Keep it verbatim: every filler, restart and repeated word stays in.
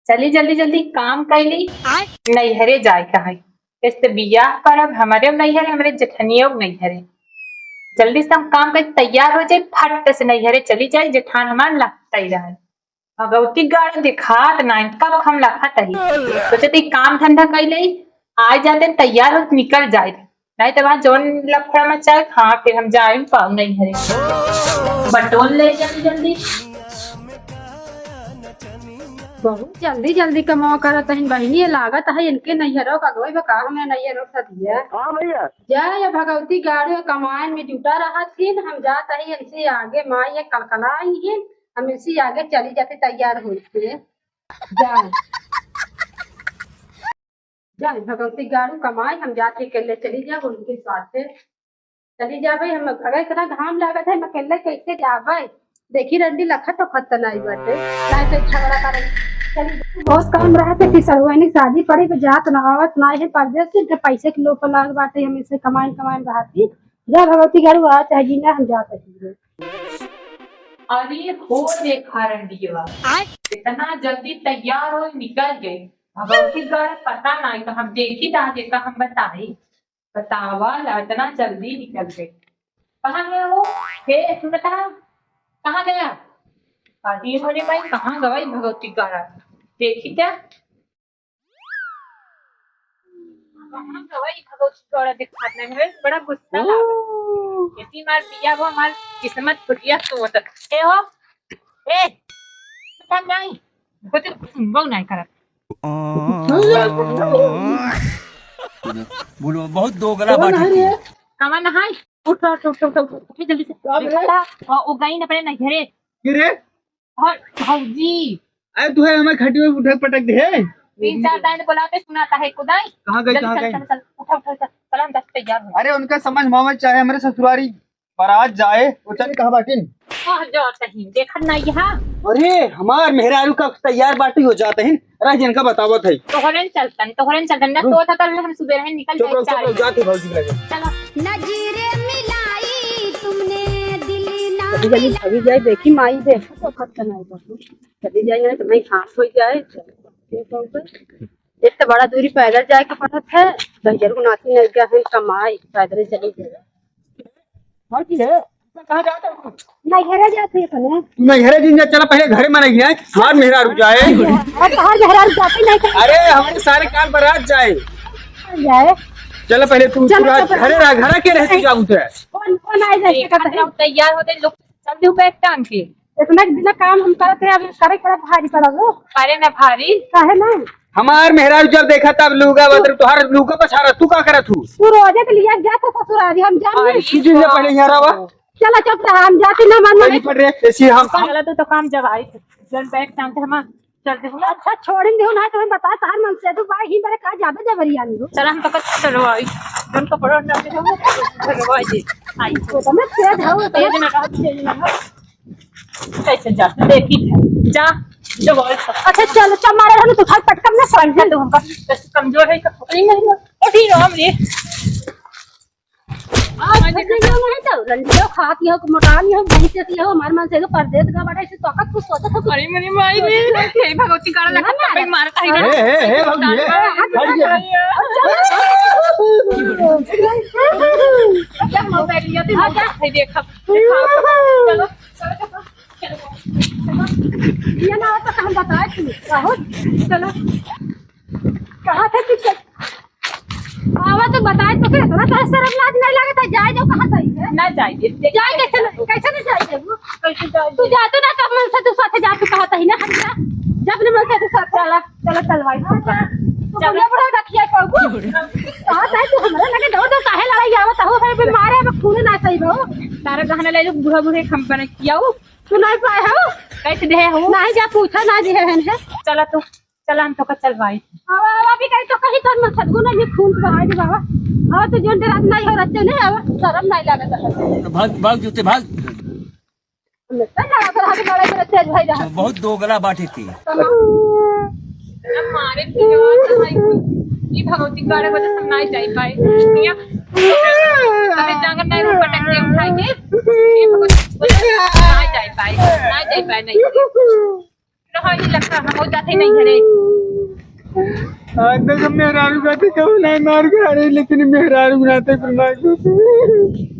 चली जल्दी जल्दी काम कइली, नैहरे जाए का है। इससे बियाह करब, हमरे नैहरे, हमरे जेठनियो के नैहरे। जल्दी से हम काम कइ तैयार हो जाए, फट से नैहरे चली जाए, जेठान हमार लखतई रहे। भगवती गाड़ देखात नाहीं, कब हम लखत ही। सोचत ही काम धंधा कइ लेई, आ जाते तैयार हो निकल जाए, नाहीं तो वहाँ जौन लफड़ा मचाए, हाँ, फिर हम जाए पाऊ नैहरे। बटोल ले जल्दी जल्दी। बहुत जल्दी जल्दी कमाओ करत हइन बहिनी, ये लागत है इनके नैहरो का गोई बा का, हमें नैहरो का दिया। हाँ भैया। जा ये भगवती गाड़ू कमाएन में जुटा रहत हिन, हम जात ही इनसे आगे माई ये कलकलाई हिन, हम इनसे आगे चली जाते तैयार होके। जा। जा भगवती गाड़ू कमाई, हम जाके अकेले चली जाब उनके साथे। चली जाबे हम, अगर इतना घाम लागत है, हम अकेले कैसे जाबे? देखी रंडी लखत तो खत नाई बाटे, नाई तो झगड़ा करे। चली, बहुत काम रहत है कि सरुआनी शादी पड़ी, तो जात ना आवत ना है, परदेस से तो पैसे के लोभ लाग बाटे, हम इसे कमाइन कमाइन रहत ही। जा भगवती गाड़ू आ चाहे जीना, हम जात ही। अरे हो देखा रंडियवा, आय। इतना जल्दी तैयार हो निकल गए। भगवती गाड़ू पता नाई तो हम देखी ता जेका हम बताई। बतावा ला, इतना जल्दी निकल गई। कहाँ गया वो? हे, सुनता है? कहाँ गया? अरे, अरे भाई, कहाँ गवाई भगवती गाड़ा? देखी क्या? कहाँ गवाई भगवती गाड़ा? दिखात नहीं है, बड़ा गुस्सा लागल। ओ। यदि हमार पिया वो हमार किस्मत फुटिया तो होता। ए हो, ए, पता नहीं, वो तो सुनबो नहीं करत। बोलो, बहुत दोगला कौन बात है है। रे? कमा नहाई? उठ, उठ, उठ, उठ, उठ, उठ, जल्दी से। का बोले? देखा था, और वो गई न अपने नैहरे। के रे? और भौजी। अरे, तू है हमें खटिया में उठक पटक दे। तीन चार दाइन बोलाते सुनाता है कुदाई। कहाँ गई, जल्दी कहाँ चल, गई? चल, चल, उठा, उठा, चल, चल, हम दस तैयार हो। अरे, उनका समझ मामा चाहे हमारे ससुरारी बारात जाए, वो चली कहाँ बाटिन? कहाँ जात ही? देखत नाई यहाँ। अरे, हमार मेहरारू का तैयार बाटी हो जात ही। अरे, जिनका बतावत है। तोहरेन चलतन, तोहरेन चलतन। ना रुक। तो था कल हम सुबह ही निकल चुप जाए रहो, चुप रहो, चार। जाते भौजी के लगे। चलो। नजरे मिलाई तुमने दिल ना जल्दी, जल्दी मिला। भागी जाए, देखी माई दे। तो खत नाई बाबू। चली जाए, नहीं तो भाई हाथ हो जाए। एक तो बड़ा दूरी पैदल जाए के पड़त है, दहिजर को नाती नहीं गया है कमाई, पैदल चली जाए। हाँ जी है, कहाँ जाता है? नैहरा जाते हैं कने। तू नैहरा दिन जा, चला पहले घरे में नहीं है, हमार मेहरारू जाए। अब हमार मेहरारू जाते नहीं कने। अरे, हमारे सारे काल बारात जाए। जाए। चला पहले तू, चलो, तू चलो। घरे रह, घरे के रह, तू जाऊ तो। कौन, कौन आए जाए, देखा कहता है? हम तैयार होते लोग, चल दे बैग टांग के। इतना बिना काम हम करत है, अब करे के बड़ा भारी पड़ा वो। अरे ना भारी। काहे ना? हमार मेहरारू जब देखा तब लूगा बदल, तोहार लूगा पछाड़ा, तू का करत हूँ? तू रोजे के लिए जा तो ससुरारी, हम जान अरे नहीं। तू जिंदा पहले यहाँ रहा। चला चुप रहा, हम जाते ना मन चल नहीं। पड़ रहे, ऐसी हम, हम चला तू तो काम जब आई थे, जन बैग टांग के हम चल दे। अच्छा छोड़ दे ना, तुम्हें बता तार मन से तू भाई ही मेरे का ज्यादा जबरिया नहीं हो। चला हम तो कल चलो आई, जन कपड़ा डाल दे हम चलो आई। आई तो मैं तेज हो, तेज ना रहो, तेज ना रहो। कैसे जा? देखी है। जा। जो बोल। अच्छा, चल, चल, मारे रहने तो उठा, पटकन ना समझे। तो हमका कमजोर है, तो पकड़ी नहीं हो। उठी रहो, हम ये। आज आज थक गई हो, मैं तो रंडियो खाती हो, मोटानी हो, भैंस जैसी हो, हमारे मन से तो परदेस का बड़ा, इसे तो कुछ सोचा था। अरे, मेरी माई रे, हे भगवती, गाड़ा लगा, ना, ना, मार, कहीं ना। हे, हे, हे, भौजी, हे, हट जा। क्या मोबाइल लिया, तू मोबाइल देखा, देखा, चलो। ये ना होता तो हम बताए थे। राहुल, चलो। कहाँ थे तू? चल। आवा तो बताए तो फिर इतना तो शर्म लाज नहीं लगे था। जाए जो कहाँ सही है? ना जाए, देख, देख, जाए कैसे नहीं, कैसे नहीं जाए वो? कैसे जाए? तू जा तो ना, तब मन से तू साथे जा, तू कहा था ही ना, हम जा। जब ने मन से तू साथ चला, चला चलवाई तू। हाँ, जा। तू चल। बुढ़िया बुढ़ा रखिए कहू। कहाँ था तू हमरा लगे दौड़ दौड़ काहे लड़ाई आवत हो? भाई, बे मारे, बे खून ना सही बहू। तारा गहना ले लो, बूढ़ा बूढ़े हम बने किया हो। तू नहीं पाए हो? कैसे दे हो? नहीं जा पूछा, ना दे है। चला तू, चला हम तो का चलवाई। अब, अब अभी कहीं तो कहीं तो मत सदगुना में खून बहाई दे बाबा। अब तो जोन डरात नहीं हो रच्चे नहीं, अब शर्म नहीं लागत है। तो भाग, भाग जूते भाग। हम इतना लड़ा कर हाथ लड़ाई कर तेज भाई रहा। बहुत दोगला बाटी थी। तमाम। अब मारे भी और तो भाई, ये भगवती गाड़े वजह से हम नहीं जाई पाए। या, अबे जांगर नहीं हो पटक के उठाई के। ये भगवती वजह से हम नहीं जाई पाए, नहीं जाई पाए, नहीं। रहो, नहीं लगता, हम जाते नहीं घरे। आज तक हम मेहरारू खातिर कबो नहीं मार खा रहे, लेकिन मेहरारू नाते कुल मार खाते।